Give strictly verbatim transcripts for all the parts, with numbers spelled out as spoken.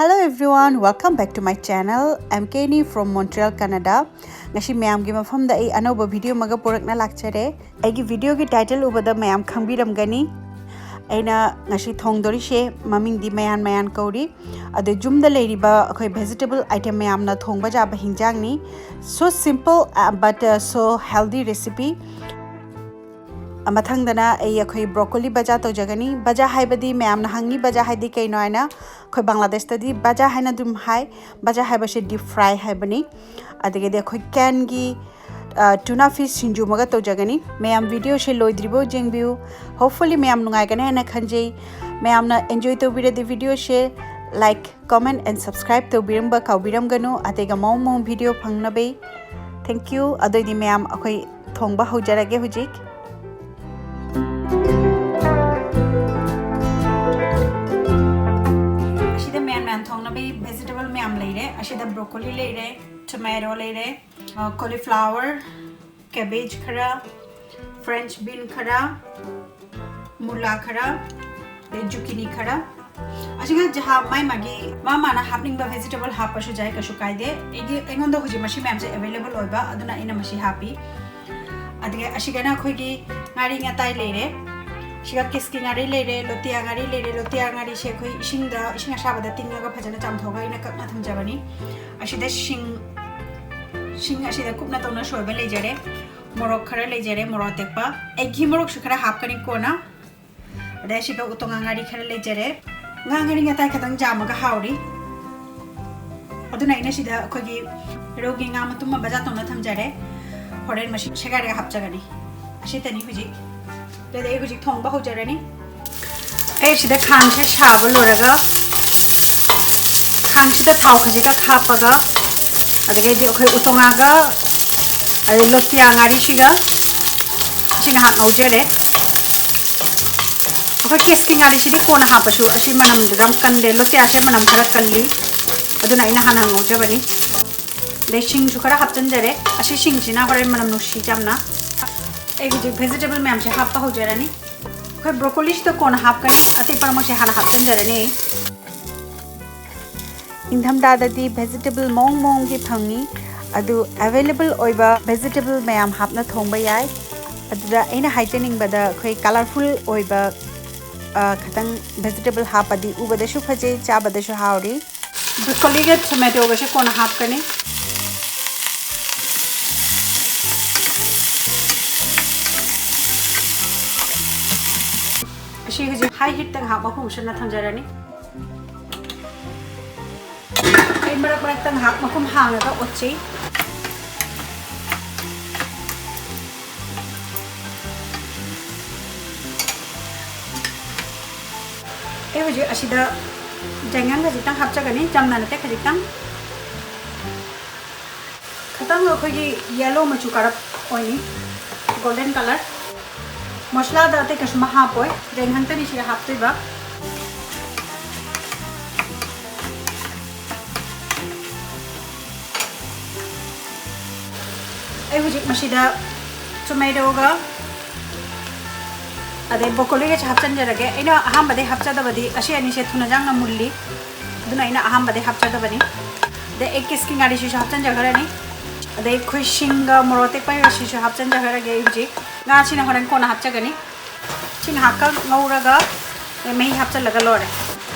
Hello everyone, welcome back to my channel. I'm Kenny from Montreal, Canada. ꯉꯁꯤ ꯃꯌꯥꯝꯒꯤ ꯃꯐꯝꯗ ꯑꯩ ꯑꯅꯧꯕ video ꯑꯃꯒ ꯄꯨꯔꯛꯅ ꯂꯥꯛꯆꯔꯦ꯫ ꯑꯩꯒꯤ videoꯒꯤ title ꯎꯕꯗ ꯃꯌꯥꯝ ꯈꯪꯕꯤꯔꯝꯒꯅꯤ꯫ ꯑꯩꯅ ꯉꯁꯤ ꯊꯣꯡꯗꯣꯔꯤꯁꯦ ꯃꯃꯤꯡꯗꯤ ꯃꯌꯥꯟ ꯃꯌꯥꯟ ꯀꯧꯔꯤ꯫ ꯑꯗꯣ ꯌꯨꯝꯗ ꯂꯩꯔꯤꯕ ꯑꯩꯈꯣꯏ vegetable item ꯃꯌꯥꯝꯅ ꯊꯣꯡꯕ ꯌꯥꯕ ꯍꯤꯟꯖꯥꯡꯅꯤ꯫ So simple, uh, but, uh, so healthy recipe. ꯃꯊꯪꯗꯅ ꯑꯩ ꯑꯩꯈꯣꯏ broccoli ꯕꯖꯥ ꯇꯧꯖꯒꯅꯤ꯫ ꯕꯖꯥ ꯍꯥꯏꯕꯗꯤ ꯃꯌꯥꯝꯅ ꯍꯪꯉꯤ ꯕꯖꯥ ꯍꯥꯏꯗꯤ ꯀꯩꯅꯣ ꯍꯥꯏꯅ꯫ ꯑꯩꯈꯣꯏ ꯕꯪꯒ꯭ꯂꯥꯗꯦꯁꯇꯗꯤ ꯕꯖꯥ ꯍꯥꯏꯅ ꯑꯗꯨꯝ ꯍꯥꯏ꯫ ꯕꯖꯥ ꯍꯥꯏꯕꯁꯦ deep fry ꯍꯥꯏꯕꯅꯤ꯫ ꯑꯗꯒꯤꯗꯤ ꯑꯩꯈꯣꯏ ꯀꯦꯟꯒꯤ, ꯑ, tuna fish ꯁꯤꯡꯖꯨ ꯑꯃꯒ ꯇꯧꯖꯒꯅꯤ꯫ ꯃꯌꯥꯝ videoꯁꯦ ꯂꯣꯏꯗ꯭ꯔꯤꯐꯥꯎ ꯌꯦꯡꯕꯤꯌꯨ꯫ Hopefully ꯃꯌꯥꯝ ꯅꯨꯡꯉꯥꯏꯒꯅꯤ ꯍꯥꯏꯅ ꯈꯟꯖꯩ꯫ ꯃꯌꯥꯝꯅ enjoy ꯇꯧꯕꯤꯔꯗꯤ videoꯁꯦ like, comment and subscribe ꯇꯧꯕꯤꯔꯝꯕ ꯀꯥꯎꯕꯤꯔꯝꯒꯅꯨ꯫ ꯑꯇꯩꯒ ꯃꯑꯣꯡ ꯃꯑꯣꯡ video ꯐꯪꯅꯕꯩ꯫ Thank you꯫ ꯑꯗꯨꯑꯣꯏꯗꯤ ꯃꯌꯥꯝ ꯑꯩꯈꯣꯏ ꯊꯣꯡꯕ ꯍꯧꯖꯔꯒꯦ ꯍꯧꯖꯤꯛ꯫ ꯑꯁꯤꯗ ꯃꯌꯥꯝ ꯃꯌꯥꯝ ꯊꯣꯡꯅꯕꯒꯤ vegetable ꯃꯌꯥꯝ ꯂꯩꯔꯦ꯫ ꯑꯁꯤꯗ broccoli ꯂꯩꯔꯦ, tomato ꯂꯩꯔꯦ, ꯑ, cauliflower, cabbage ꯈꯔ, French bean ꯈꯔ, ꯃꯨꯂꯥ ꯈꯔ, ꯑꯗꯩ zucchini ꯈꯔ꯫ ꯑꯁꯤꯒ ꯖꯍꯥ ꯃꯥꯏ ꯃꯥꯒꯤ ꯃꯥ ꯃꯥꯅ ꯍꯥꯞꯅꯤꯡꯕ vegetable ꯍꯥꯞꯄꯁꯨ ꯌꯥꯏ, ꯀꯩꯁꯨ ꯀꯥꯏꯗꯦ꯫ ꯑꯩꯒꯤ, ꯑꯩꯉꯣꯟꯗ ꯍꯧꯖꯤꯛ ꯃꯁꯤ ꯃꯌꯥꯝꯁꯦ available ꯑꯣꯏꯕ, ꯑꯗꯨꯅ ꯑꯩꯅ ꯃꯁꯤ ꯍꯥꯞꯄꯤ꯫ ꯑꯗꯨꯒ ꯑꯁꯤꯒꯅ ꯑꯩꯈꯣꯏꯒꯤ ꯉꯥꯔꯤ ꯉꯇꯥꯏ ꯂꯩꯔꯦ꯫ ꯁꯤꯒ ꯀꯤꯁꯀꯤ ꯉꯥꯔꯤ ꯂꯩꯔꯦ, ꯂꯣꯇꯤꯌꯥ ꯉꯥꯔꯤ ꯂꯩꯔꯦ꯫ ꯂꯣꯇꯤꯌꯥ ꯉꯥꯔꯤꯁꯦ ꯑꯩꯈꯣꯏ ꯏꯁꯤꯡꯗ, ꯏꯁꯤꯡ ꯑꯁꯥꯕꯗ ꯇꯤꯡꯉꯒ ꯐꯖꯅ ꯆꯥꯝꯊꯣꯛꯑꯒ ꯑꯩꯅ ꯀꯛꯅ ꯊꯝꯖꯕꯅꯤ꯫ ꯑꯁꯤꯗ ꯁꯤꯡ, ꯁꯤꯡ ꯑꯁꯤꯗ ꯀꯨꯞꯅ ꯇꯧꯅ ꯁꯣꯏꯕ ꯂꯩꯖꯔꯦ꯫ ꯃꯣꯔꯣꯛ ꯈꯔ ꯂꯩꯖꯔꯦ, ꯃꯣꯔꯣꯛ ꯑꯇꯦꯛꯄ꯫ ꯑꯩ ꯘꯤ ꯃꯣꯔꯣꯛꯁꯨ ꯈꯔ ꯍꯥꯞꯀꯅꯤ ꯀꯣꯟꯅ꯫ ꯑꯗꯩ ꯁꯤꯗ ꯎꯇꯣꯡ ꯉꯥ ꯉꯥꯔꯤ ꯈꯔ ꯂꯩꯖꯔꯦ꯫ ꯉꯥ ꯉꯥꯔꯤ ꯉꯇꯥꯏ ꯈꯛꯇꯪ ꯆꯥꯝꯃꯒ ꯍꯥꯎꯔꯤ꯫ ꯑꯗꯨꯅ ꯑꯩꯅ ꯁꯤꯗ ꯑꯩꯈꯣꯏꯒꯤ ꯔꯧꯒꯤ ꯉꯥ ꯃꯇꯨꯝ ꯑꯃ ꯕꯖꯥꯔ ꯇꯧꯅ ꯊꯝꯖꯔꯦ꯫ ꯍꯣꯔꯦꯟ ꯃꯁꯤ ꯁꯦꯒꯥꯏꯔꯒ ꯍꯥꯞꯆꯒꯅꯤ꯫ ꯑꯁꯤꯇꯅꯤ ꯍꯧꯖꯤꯛ꯫ ꯑꯗꯨꯗꯤ ꯑꯩ ꯍꯧꯖꯤꯛ ꯊꯣꯡꯕ ꯍꯧꯖꯔꯅꯤ꯫ ꯑꯩ ꯁꯤꯗ ꯈꯥꯡꯁꯦ ꯁꯥꯕ ꯂꯣꯏꯔꯒ, ꯈꯥꯡꯁꯤꯗ ꯊꯥꯎ ꯈꯖꯤꯛꯈꯛ ꯍꯥꯞꯄꯒ, ꯑꯗꯒꯤꯗꯤ ꯑꯩꯈꯣꯏ ꯎꯇꯣꯡ ꯉꯥꯒ, ꯑꯗꯩ ꯂꯣꯇꯤꯌꯥ ꯉꯥꯔꯤꯁꯤꯒ ꯁꯤ ꯉꯥꯏꯍꯥꯛ ꯉꯧꯖꯔꯦ꯫ ꯑꯩꯈꯣꯏ ꯀꯦꯁꯀꯤ ꯉꯥꯔꯤꯁꯤꯗꯤ ꯀꯣꯟꯅ ꯍꯥꯞꯄꯁꯨ ꯑꯁꯤ ꯃꯅꯝꯗꯨ ꯌꯥꯝ ꯀꯜꯂꯦ, ꯂꯣꯇꯤꯌꯥꯁꯦ ꯃꯅꯝ ꯈꯔ ꯀꯜꯂꯤ, ꯑꯗꯨꯅ ꯑꯩꯅ ꯍꯥꯟꯅ ꯉꯧꯖꯕꯅꯤ꯫ ꯑꯗꯩ ꯁꯤꯡꯁꯨ ꯈꯔ ꯍꯥꯞꯆꯤꯟꯖꯔꯦ꯫ ꯑꯁꯤ ꯁꯤꯡꯁꯤꯅ ꯍꯣꯔꯦꯟ ꯃꯅꯝ ꯅꯨꯡꯁꯤ ꯌꯥꯝꯅ꯫ ꯑꯩ ꯍꯧꯖꯤꯛ vegetable ꯃꯌꯥꯝꯁꯦ ꯍꯥꯞꯄ ꯍꯧꯖꯔꯅꯤ꯫ ꯑꯩꯈꯣꯏ broccoliꯁꯤꯗ ꯀꯣꯟꯅ ꯍꯥꯞꯀꯅꯤ, ꯑꯇꯩ ꯄꯨꯝꯅꯃꯛꯁꯦ ꯍꯥꯟꯅ ꯍꯥꯞꯆꯤꯟꯖꯔꯅꯤ꯫ ꯅꯤꯡꯊꯝꯊꯥꯗꯗꯤ vegetable ꯃꯑꯣꯡ ꯃꯑꯣꯡꯒꯤ ꯐꯪꯉꯤ꯫ ꯑꯗꯨ available ꯑꯣꯏꯕ vegetable ꯃꯌꯥꯝ ꯍꯥꯞꯅ ꯊꯣꯡꯕ ꯌꯥꯏ꯫ ꯑꯗꯨꯗ ꯑꯩꯅ ꯍꯥꯏꯖꯅꯤꯡꯕꯗ, ꯑꯩꯈꯣꯏ colourful ꯑꯣꯏꯕ, ꯑ, ꯈꯤꯇꯪ vegetable ꯍꯥꯞꯄꯗꯤ ꯎꯕꯗꯁꯨ ꯐꯖꯩ, ꯆꯥꯕꯗꯁꯨ ꯍꯥꯎꯔꯤ꯫ Broccoliꯒ tomatoꯒꯁꯦ ꯀꯣꯟꯅ ꯍꯥꯞꯀꯅꯤ꯫ ꯑꯁꯤ ꯍꯧꯖꯤꯛ high heatꯇ ꯉꯥꯏꯍꯥꯛ ꯃꯈꯨꯝ ꯀꯨꯞꯁꯟꯅ ꯊꯝꯖꯔꯅꯤ꯫ ꯑꯩ ꯃꯔꯛ ꯃꯔꯛꯇ ꯉꯥꯏꯍꯥꯛ ꯃꯈꯨꯝ ꯍꯥꯡꯉꯒ ꯑꯣꯠꯆꯩ꯫ ꯑꯩ ꯍꯧꯖꯤꯛ ꯑꯁꯤꯗ ꯌꯥꯏꯉꯪ ꯈꯖꯤꯛꯇꯪ ꯍꯥꯞꯆꯒꯅꯤ, ꯆꯝꯅ ꯅꯠꯇꯦ, ꯈꯖꯤꯛꯇꯪ꯫ ꯈꯤꯇꯪ ꯑꯩꯈꯣꯏꯒꯤ yellow ꯃꯆꯨ ꯀꯥꯔꯞ ꯑꯣꯏꯅꯤ, golden colour꯫ ꯃꯁꯂꯥꯗ ꯑꯇꯩ ꯀꯩꯁꯨꯝ ꯍꯥꯞꯄꯣꯏ, ꯌꯥꯏꯉꯪ ꯈꯛꯇꯅꯤ ꯁꯤꯗ ꯍꯥꯞꯇꯣꯏꯕ꯫ ꯑꯩ ꯍꯧꯖꯤꯛ ꯃꯁꯤꯗ tomatoꯒ ꯑꯗꯩ broccoliꯒꯁꯦ ꯍꯥꯞꯆꯤꯟꯖꯔꯒꯦ꯫ ꯑꯩꯅ ꯑꯍꯥꯟꯕꯗꯩ ꯍꯥꯞꯆꯗꯕꯗꯤ ꯑꯁꯤ ꯑꯅꯤꯁꯦ ꯊꯨꯅ ꯌꯥꯡꯅ ꯃꯨꯜꯂꯤ, ꯑꯗꯨꯅ ꯑꯩꯅ ꯑꯍꯥꯟꯕꯗꯩ ꯍꯥꯞꯆꯗꯕꯅꯤ꯫ ꯑꯗꯩ ꯑꯩ ꯀꯤꯁꯀꯤ ꯉꯥꯔꯤꯁꯤꯁꯨ ꯍꯥꯞꯆꯤꯟꯖꯈ꯭ꯔꯅꯤ꯫ ꯑꯗꯩ ꯑꯩꯈꯣꯏ ꯁꯤꯡꯒ ꯃꯣꯔꯣꯛ ꯑꯇꯦꯛꯄꯒꯁꯤꯁꯨ ꯍꯥꯞꯆꯤꯟꯖꯈ꯭ꯔꯒꯦ ꯑꯩ ꯍꯧꯖꯤꯛ꯫ ꯉꯥꯁꯤꯅ ꯍꯣꯔꯦꯟ ꯀꯣꯟꯅ ꯍꯥꯞꯆꯒꯅꯤ꯫ ꯁꯤ ꯉꯥꯏꯍꯥꯛꯀ ꯉꯧꯔꯒ ꯃꯍꯤ ꯍꯥꯞꯆꯤꯜꯂꯒ ꯂꯣꯏꯔꯦ꯫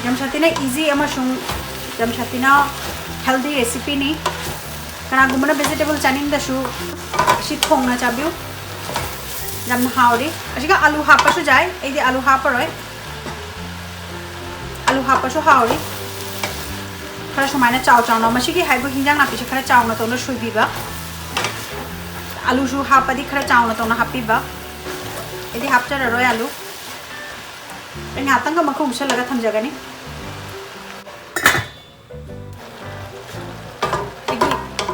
ꯌꯥꯝ ꯁꯥꯊꯤꯅ easy ꯑꯃꯁꯨꯡ ꯌꯥꯝ ꯁꯥꯊꯤꯅ healthy recipeꯅꯤ꯫ ꯀꯅꯥꯒꯨꯝꯕꯅ vegetable ꯆꯥꯅꯤꯡꯗꯁꯨ ꯁꯤ ꯊꯣꯡꯅ ꯆꯥꯕꯤꯌꯨ, ꯌꯥꯝꯅ ꯍꯥꯎꯔꯤ꯫ ꯑꯁꯤꯒ ꯑꯂꯨ ꯍꯥꯞꯄꯁꯨ ꯌꯥꯏ, ꯑꯩꯗꯤ ꯑꯂꯨ ꯍꯥꯞꯄꯔꯣꯏ꯫ ꯑꯂꯨ ꯍꯥꯞꯄꯁꯨ ꯍꯥꯎꯔꯤ꯫ ꯈꯔ ꯁꯨꯃꯥꯏꯅ ꯆꯥꯎ ꯆꯥꯎꯅ, ꯃꯁꯤꯒꯤ ꯍꯥꯏꯕꯨ ꯍꯤꯟꯖꯥꯡ ꯅꯥꯄꯤꯁꯦ ꯈꯔ ꯆꯥꯎꯅ ꯇꯧꯅ ꯁꯣꯏꯕꯤꯕ꯫ ꯑꯂꯨꯁꯨ ꯍꯥꯞꯄꯗꯤ ꯈꯔ ꯆꯥꯎꯅ ꯇꯧꯅ ꯍꯥꯞꯄꯤꯕ꯫ ꯑꯩꯗꯤ ꯍꯥꯞꯆꯔꯔꯣꯏ ꯑꯂꯨ꯫ ꯑꯩ ꯉꯥꯏꯍꯥꯛꯇꯪꯒ ꯃꯈꯨꯝ ꯀꯨꯞꯁꯜꯂꯒ ꯊꯝꯖꯒꯅꯤ꯫ ꯑꯩꯒꯤ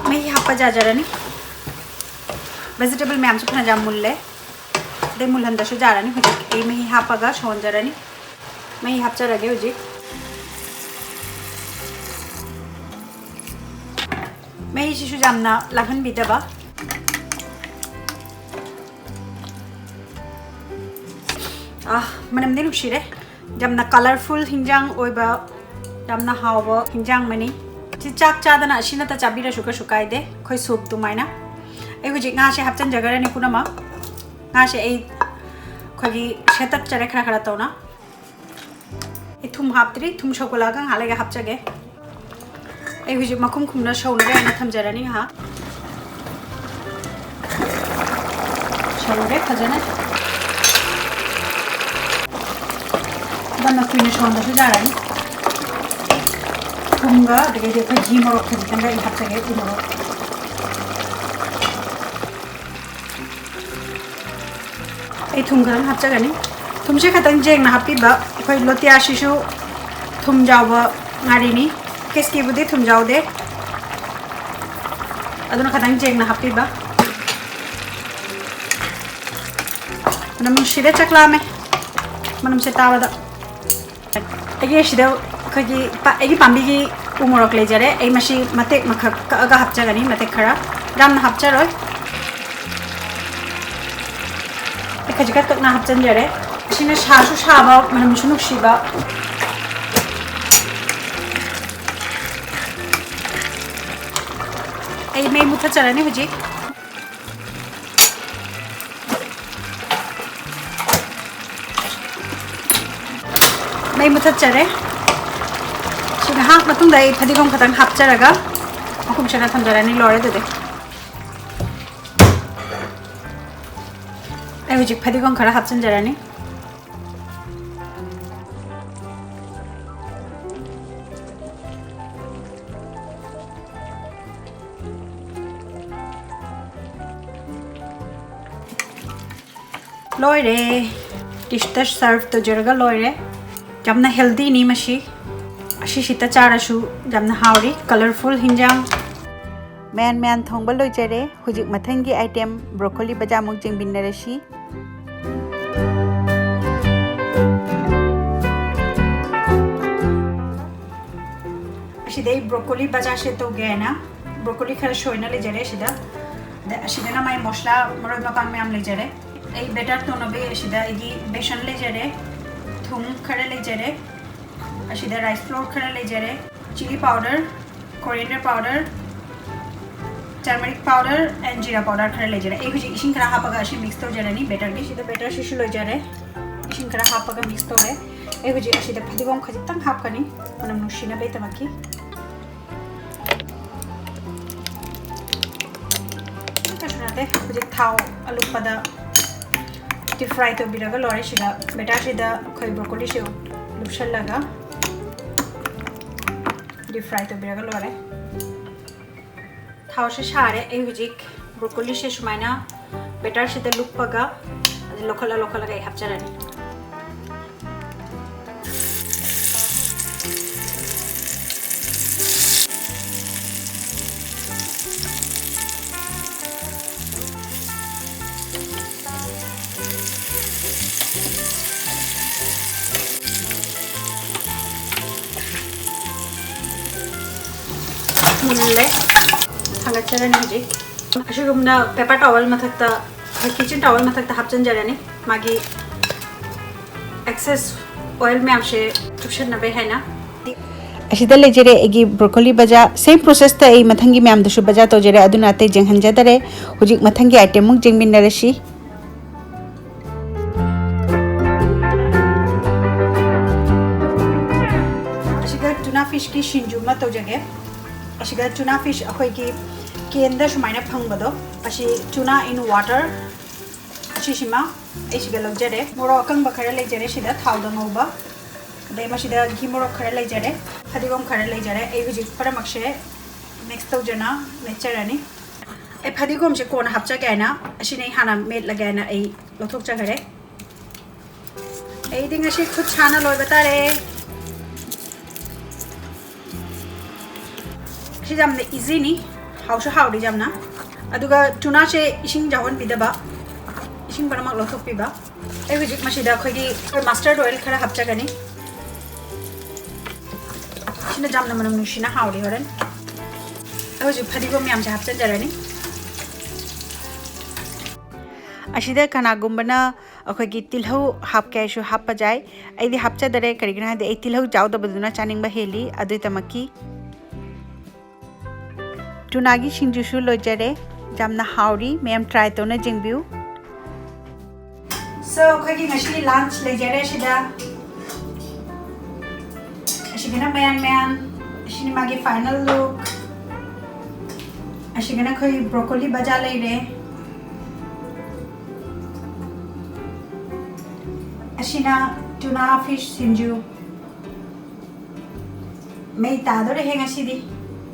ꯃꯍꯤ ꯍꯥꯞꯄ ꯌꯥꯖꯔꯅꯤ꯫ Vegetable ꯃꯌꯥꯝꯁꯨ ꯐꯅꯌꯥꯝ ꯃꯨꯜꯂꯦ꯫ ꯑꯗꯩ ꯃꯨꯜꯍꯟꯗꯁꯨ ꯌꯥꯔꯅꯤ꯫ ꯍꯧꯖꯤꯛ ꯑꯩ ꯃꯍꯤ ꯍꯥꯞꯄꯒ ꯁꯧꯍꯟꯖꯔꯅꯤ꯫ ꯃꯍꯤ ꯍꯥꯞꯆꯔꯒꯦ ꯍꯧꯖꯤꯛ꯫ ꯃꯍꯤꯁꯤꯁꯨ ꯌꯥꯝꯅ ꯂꯥꯡꯍꯟꯕꯤꯗꯕ꯫ ꯑꯥ, ꯃꯅꯝꯗꯤ ꯅꯨꯡꯁꯤꯔꯦ꯫ ꯌꯥꯝꯅ colourful ꯍꯤꯟꯖꯥꯡ ꯑꯣꯏꯕ, ꯌꯥꯝꯅ ꯍꯥꯎꯕ ꯍꯤꯟꯖꯥꯡ ꯑꯃꯅꯤ꯫ ꯁꯤ ꯆꯥꯛ ꯆꯥꯗꯅ ꯑꯁꯤ ꯅꯠꯇ ꯆꯥꯕꯤꯔꯁꯨ ꯀꯩꯁꯨ ꯀꯥꯏꯗꯦ, ꯑꯩꯈꯣꯏ soup ꯑꯗꯨꯃꯥꯏꯅ꯫ ꯑꯩ ꯍꯧꯖꯤꯛ ꯉꯥꯁꯦ ꯍꯥꯞꯆꯤꯟꯖꯈ꯭ꯔꯅꯤ ꯄꯨꯝꯅꯃꯛ꯫ ꯉꯥꯁꯦ ꯑꯩ ꯑꯩꯈꯣꯏꯒꯤ ꯁꯦꯠꯇꯠꯆꯔꯦ ꯈꯔ ꯈꯔ ꯇꯧꯅ꯫ ꯑꯩ ꯊꯨꯝ ꯍꯥꯞꯇ꯭ꯔꯤ, ꯊꯨꯝ ꯁꯧꯒꯠꯂꯛꯑꯒ ꯉꯥꯏꯍꯥꯛ ꯂꯩꯔꯒ ꯍꯥꯞꯆꯒꯦ꯫ ꯑꯩ ꯍꯧꯖꯤꯛ ꯃꯈꯨꯝ ꯈꯨꯝꯅ ꯁꯧꯅꯕ ꯍꯥꯏꯅ ꯊꯝꯖꯔꯅꯤ ꯉꯥꯏꯍꯥꯛ꯫ ꯁꯧꯔꯦ ꯐꯖꯅ꯫ ꯌꯥꯝꯅ ꯀꯨꯏꯅ ꯁꯧꯍꯟꯕꯁꯨ ꯌꯥꯔꯅꯤ꯫ ꯊꯨꯝꯒ ꯑꯗꯒꯤꯗꯤ ꯑꯩꯈꯣꯏ ꯘꯤ ꯃꯣꯔꯣꯛ ꯈꯖꯤꯛꯇꯪꯒ ꯑꯩ ꯍꯥꯞꯆꯒꯦ, ꯎ ꯃꯣꯔꯣꯛ꯫ ꯑꯩ ꯊꯨꯝ ꯈꯔ ꯍꯥꯞꯆꯒꯅꯤ꯫ ꯊꯨꯝꯁꯦ ꯈꯇꯪ ꯌꯦꯡꯅ ꯍꯥꯞꯄꯤꯕ꯫ ꯑꯩꯈꯣꯏ ꯂꯣꯇꯤꯌꯥꯁꯤꯁꯨ ꯊꯨꯝ ꯌꯥꯎꯕ ꯉꯥꯔꯤꯅꯤ꯫ ꯀꯦꯁꯀꯤꯕꯨꯗꯤ ꯊꯨꯝ ꯌꯥꯎꯗꯦ, ꯑꯗꯨꯅ ꯈꯇꯪ ꯌꯦꯡꯅ ꯍꯥꯞꯄꯤꯕ꯫ ꯃꯅꯝ ꯅꯨꯡꯁꯤꯔꯦ, ꯆꯥꯛ ꯂꯥꯝꯃꯦ ꯃꯅꯝꯁꯦ ꯇꯥꯕꯗ꯫ ꯑꯩꯒꯤ ꯑꯁꯤꯗ ꯑꯩꯈꯣꯏꯒꯤ ꯄꯥ-, ꯑꯩꯒꯤ ꯄꯥꯝꯕꯤꯒꯤ ꯎ ꯃꯣꯔꯣꯛ ꯂꯩꯖꯔꯦ꯫ ꯑꯩ ꯃꯁꯤ ꯃꯇꯦꯛ ꯑꯃꯈꯛ ꯀꯛꯑꯒ ꯍꯥꯞꯆꯒꯅꯤ, ꯃꯇꯦꯛ ꯈꯔ, ꯌꯥꯝꯅ ꯍꯥꯞꯆꯔꯣꯏ꯫ ꯑꯩ ꯈꯖꯤꯛꯈꯛ ꯀꯛꯅ ꯍꯥꯞꯆꯤꯟꯖꯔꯦ꯫ ꯑꯁꯤꯅ ꯁꯥꯁꯨ ꯁꯥꯕ, ꯃꯅꯝꯁꯨ ꯅꯨꯡꯁꯤꯕ꯫ ꯑꯩ ꯃꯩ ꯃꯨꯊꯠꯆꯔꯅꯤ ꯍꯧꯖꯤꯛ꯫ ꯃꯩ ꯃꯨꯊꯠꯆꯔꯦ꯫ ꯁꯤ ꯉꯥꯏꯍꯥꯛ ꯃꯇꯨꯡꯗ ꯑꯩ ꯐꯗꯤꯒꯣꯝ ꯈꯛꯇꯪ ꯍꯥꯞꯆꯔꯒ ꯃꯈꯨꯝ ꯁꯦꯅ ꯊꯝꯖꯔꯅꯤ꯫ ꯂꯣꯏꯔꯦ ꯑꯗꯨꯗꯤ꯫ ꯑꯩ ꯍꯧꯖꯤꯛ ꯐꯗꯤꯒꯣꯝ ꯈꯔ ꯍꯥꯞꯆꯤꯟꯖꯔꯅꯤ꯫ ꯂꯣꯏꯔꯦ꯫ Dish ꯇ serve ꯇꯧꯖꯔꯒ ꯂꯣꯏꯔꯦ꯫ ꯌꯥꯝꯅ healthy ꯅꯤ ꯃꯁꯤ꯫ ꯑꯁꯤꯁꯤꯇ ꯆꯥꯔꯁꯨ ꯌꯥꯝꯅ ꯍꯥꯎꯔꯤ꯫ Colourful ꯍꯤꯟꯖꯥꯡ꯫ ꯃꯌꯥꯟ ꯃꯌꯥꯟ ꯊꯣꯡꯕ ꯂꯣꯏꯖꯔꯦ꯫ ꯍꯧꯖꯤꯛ ꯃꯊꯪꯒꯤ item broccoli ꯕꯖꯥꯔꯃꯨꯛ ꯌꯦꯡꯃꯤꯟꯅꯔꯁꯤ꯫ ꯑꯁꯤꯗ ꯑꯩ broccoli ꯕꯖꯥꯔꯁꯦ ꯇꯧꯒꯦ ꯍꯥꯏꯅ broccoli ꯈꯔ ꯁꯣꯏꯅ ꯂꯩꯖꯔꯦ ꯁꯤꯗ꯫ ꯑꯗ ꯑꯁꯤꯗꯅ ꯃꯥꯏ ꯃꯁꯂꯥ, ꯃꯔꯣꯏ ꯃꯄꯥꯡ ꯃꯌꯥꯝ ꯂꯩꯖꯔꯦ꯫ ꯑꯩ batter ꯇꯧꯅꯕ ꯑꯁꯤꯗ ꯑꯩꯒꯤ ꯕꯦꯁꯟ ꯂꯩꯖꯔꯦ, ꯊꯨꯝ ꯈꯔ ꯂꯩꯖꯔꯦ, ꯑꯁꯤꯗ rice flour ꯈꯔ ꯂꯩꯖꯔꯦ, chilli powder, coriander powder, turmeric powder and jeera powder ꯈꯔ ꯂꯩꯖꯔꯦ꯫ ꯑꯩ ꯍꯧꯖꯤꯛ ꯏꯁꯤꯡ ꯈꯔ ꯍꯥꯞꯄꯒ ꯑꯁꯤ mix ꯇꯧꯖꯔꯅꯤ batterꯒꯤ꯫ ꯁꯤꯗ batterꯁꯤꯁꯨ ꯂꯣꯏꯖꯔꯦ꯫ ꯏꯁꯤꯡ ꯈꯔ ꯍꯥꯞꯄꯒ mix ꯇꯧꯔꯦ꯫ ꯑꯩ ꯍꯧꯖꯤꯛ ꯑꯁꯤꯗ ꯐꯗꯤꯒꯣꯝ ꯈꯖꯤꯛꯇꯪ ꯍꯥꯞꯀꯅꯤ, ꯃꯅꯝ ꯅꯨꯡꯁꯤꯅꯕꯒꯤꯗꯃꯛꯀꯤ꯫ ꯀꯩꯁꯨ ꯅꯠꯇꯦ꯫ ꯍꯧꯖꯤꯛ ꯊꯥꯎ ꯑꯂꯨꯞꯄꯗ deep fry ꯇꯧꯕꯤꯔꯒ ꯂꯣꯏꯔꯦ꯫ ꯁꯤꯗ batterꯁꯤꯗ ꯑꯩꯈꯣꯏ broccoliꯁꯦ ꯂꯨꯞꯁꯜꯂꯒ deep fry ꯇꯧꯕꯤꯔꯒ ꯂꯣꯏꯔꯦ꯫ ꯊꯥꯎꯁꯦ ꯁꯥꯔꯦ꯫ ꯑꯩ ꯍꯧꯖꯤꯛ broccoliꯁꯦ ꯁꯨꯃꯥꯏꯅ batterꯁꯤꯗ ꯂꯨꯞꯄꯒ ꯑꯗꯩ ꯂꯧꯈꯠꯂ ꯂꯧꯈꯠꯂꯒ ꯑꯩ ꯍꯥꯞꯆꯔꯅꯤ꯫ ꯃꯨꯜꯂꯦ꯫ ꯊꯥꯡꯒꯠꯆꯔꯅꯤ ꯍꯧꯖꯤꯛ꯫ ꯑꯁꯤꯒꯨꯝꯅ paper towel ꯃꯊꯛꯇ, kitchen towel ꯃꯊꯛꯇ ꯍꯥꯞꯆꯤꯟꯖꯔꯅꯤ꯫ ꯃꯥꯒꯤ excess oil ꯃꯌꯥꯝꯁꯦ ꯆꯨꯞꯁꯟꯅꯕꯩ ꯍꯥꯏꯅ꯫ ꯑꯁꯤꯗ ꯂꯩꯖꯔꯦ ꯑꯩꯒꯤ broccoli ꯚꯖꯥ꯫ Same processꯇ ꯑꯩ ꯃꯊꯪꯒꯤ ꯃꯌꯥꯝꯗꯨꯁꯨ ꯚꯖꯥ ꯇꯧꯖꯔꯦ, ꯑꯗꯨꯅ ꯑꯇꯩ ꯌꯦꯡꯍꯟꯖꯗꯔꯦ꯫ ꯍꯧꯖꯤꯛ ꯃꯊꯪꯒꯤ itemꯃꯨꯛ ꯌꯦꯡꯃꯤꯟꯅꯔꯁꯤ꯫ ꯑꯁꯤꯗ tuna fishꯀꯤ ꯁꯤꯡꯖꯨ ꯑꯃ ꯇꯧꯖꯒꯦ꯫ ꯑꯁꯤꯗ tuna fish ꯑꯩꯈꯣꯏꯒꯤ canꯗ ꯁꯨꯃꯥꯏꯅ ꯐꯪꯕꯗꯣ, ꯑꯁꯤ tuna in water, ꯑꯁꯤꯁꯤꯃ ꯑꯩ ꯁꯤꯗ ꯂꯧꯖꯔꯦ꯫ ꯃꯣꯔꯣꯛ ꯑꯀꯪꯕ ꯈꯔ ꯂꯩꯖꯔꯦ ꯁꯤꯗ ꯊꯥꯎꯗ ꯉꯧꯕ, ꯑꯗꯩ ꯃꯁꯤꯗ ꯘꯤ ꯃꯣꯔꯣꯛ ꯈꯔ ꯂꯩꯖꯔꯦ, ꯐꯗꯤꯒꯣꯝ ꯈꯔ ꯂꯩꯖꯔꯦ꯫ ꯑꯩ ꯍꯧꯖꯤꯛ ꯄꯨꯝꯅꯃꯛꯁꯦ mix ꯇꯧꯖꯅ ꯃꯦꯠꯆꯔꯅꯤ꯫ ꯑꯩ ꯐꯗꯤꯒꯣꯝꯁꯦ ꯀꯣꯟꯅ ꯍꯥꯞꯆꯒꯦ ꯍꯥꯏꯅ, ꯑꯁꯤꯅ ꯑꯩ ꯍꯥꯟꯅ ꯃꯦꯠꯂꯒꯦ ꯍꯥꯏꯅ ꯑꯩ ꯂꯧꯊꯣꯛꯆꯈꯔꯦ꯫ ꯑꯩꯗꯤ ꯉꯁꯤ ꯈꯨꯠ ꯁꯥꯅ ꯂꯣꯏꯕ ꯇꯥꯔꯦ꯫ ꯁꯤ ꯌꯥꯝꯅ easyꯅꯤ, ꯍꯥꯎꯁꯨ ꯍꯥꯎꯔꯤ ꯌꯥꯝꯅ꯫ ꯑꯗꯨꯒ tunaꯁꯦ ꯏꯁꯤꯡ ꯌꯥꯎꯍꯟꯕꯤꯗꯕ, ꯏꯁꯤꯡ ꯄꯨꯝꯅꯃꯛ ꯂꯧꯊꯣꯛꯄꯤꯕ꯫ ꯑꯩ ꯍꯧꯖꯤꯛ ꯃꯁꯤꯗ ꯑꯩꯈꯣꯏꯒꯤ mustard oil ꯈꯔ ꯍꯥꯞꯆꯒꯅꯤ꯫ ꯁꯤꯅ ꯌꯥꯝꯅ ꯃꯅꯝ ꯅꯨꯡꯁꯤꯅ ꯍꯥꯎꯔꯤ ꯍꯣꯔꯦꯟ꯫ ꯑꯩ ꯍꯧꯖꯤꯛ ꯐꯗꯤꯒꯣꯝ ꯃꯌꯥꯝꯁꯦ ꯍꯥꯞꯆꯤꯟꯖꯔꯅꯤ꯫ ꯑꯁꯤꯗ ꯀꯅꯥꯒꯨꯝꯕꯅ ꯑꯩꯈꯣꯏꯒꯤ ꯇꯤꯜꯍꯧ ꯍꯥꯞꯀꯦ ꯍꯥꯏꯁꯨ ꯍꯥꯞꯄ ꯌꯥꯏ꯫ ꯑꯩꯗꯤ ꯍꯥꯞꯆꯗꯔꯦ, ꯀꯔꯤꯒꯤꯅꯣ ꯍꯥꯏꯗꯤ ꯑꯩ ꯇꯤꯜꯍꯧ ꯆꯥꯎꯗꯕꯗꯨꯅ ꯆꯥꯅꯤꯡꯕ ꯍꯦꯜꯂꯤ꯫ ꯑꯗꯨꯒꯤꯗꯃꯛꯀꯤ ꯇꯨꯅꯥꯒꯤ ꯁꯤꯡꯖꯨꯁꯨ ꯂꯣꯏꯖꯔꯦ꯫ ꯌꯥꯝꯅ ꯍꯥꯎꯔꯤ, ꯃꯌꯥꯝ try ꯇꯧꯅ ꯌꯦꯡꯕꯤꯌꯨ꯫ So, ꯑꯩꯈꯣꯏꯒꯤ ꯉꯁꯤ lunch ꯂꯩꯖꯔꯦ ꯁꯤꯗ꯫ ꯑꯁꯤꯒꯅ ꯃꯌꯥꯟ ꯃꯌꯥꯟ, ꯑꯁꯤꯅꯤ ꯃꯥꯒꯤ final look꯫ ꯑꯁꯤꯒꯅ ꯑꯩꯈꯣꯏ broccoli ꯕꯖꯥ ꯂꯩꯔꯦ꯫ ꯑꯁꯤꯅ tuna fish ꯁꯤꯡꯖꯨ꯫ ꯃꯩ ꯇꯥꯗꯣꯔꯦꯍꯦ ꯉꯁꯤꯗꯤ,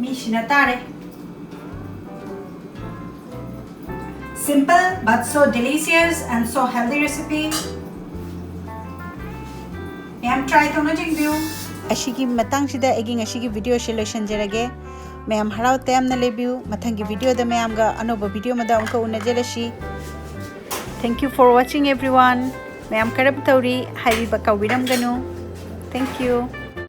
ꯃꯤꯁꯤꯅ ꯇꯥꯔꯦ꯫ Simple but so delicious and so healthy recipe. ꯃꯌꯥꯝ try ꯇꯧꯅ ꯌꯦꯡꯕꯤꯌꯨ꯫ ꯑꯁꯤꯒꯤ ꯃꯇꯥꯡꯁꯤꯗ ꯑꯩꯒꯤ ꯉꯁꯤꯒꯤ video ꯁꯦ ꯂꯣꯏꯁꯤꯟꯖꯔꯒꯦ꯫ ꯃꯌꯥꯝ ꯍꯔꯥꯎ ꯇꯌꯥꯝꯅ ꯂꯩꯕꯤꯌꯨ꯫ ꯃꯊꯪꯒꯤ video ꯗ ꯃꯌꯥꯝꯒ ꯑꯅꯧꯕ video ꯑꯃꯗ ꯑꯃꯨꯛꯀ ꯎꯅꯖꯔꯁꯤ꯫ Thank you for watching everyone. ꯃꯌꯥꯝ ꯀꯔꯝ ꯇꯧꯔꯤ ꯍꯥꯏꯕꯤꯕ ꯀꯥꯎꯕꯤꯔꯝꯒꯅꯨ꯫ Thank you.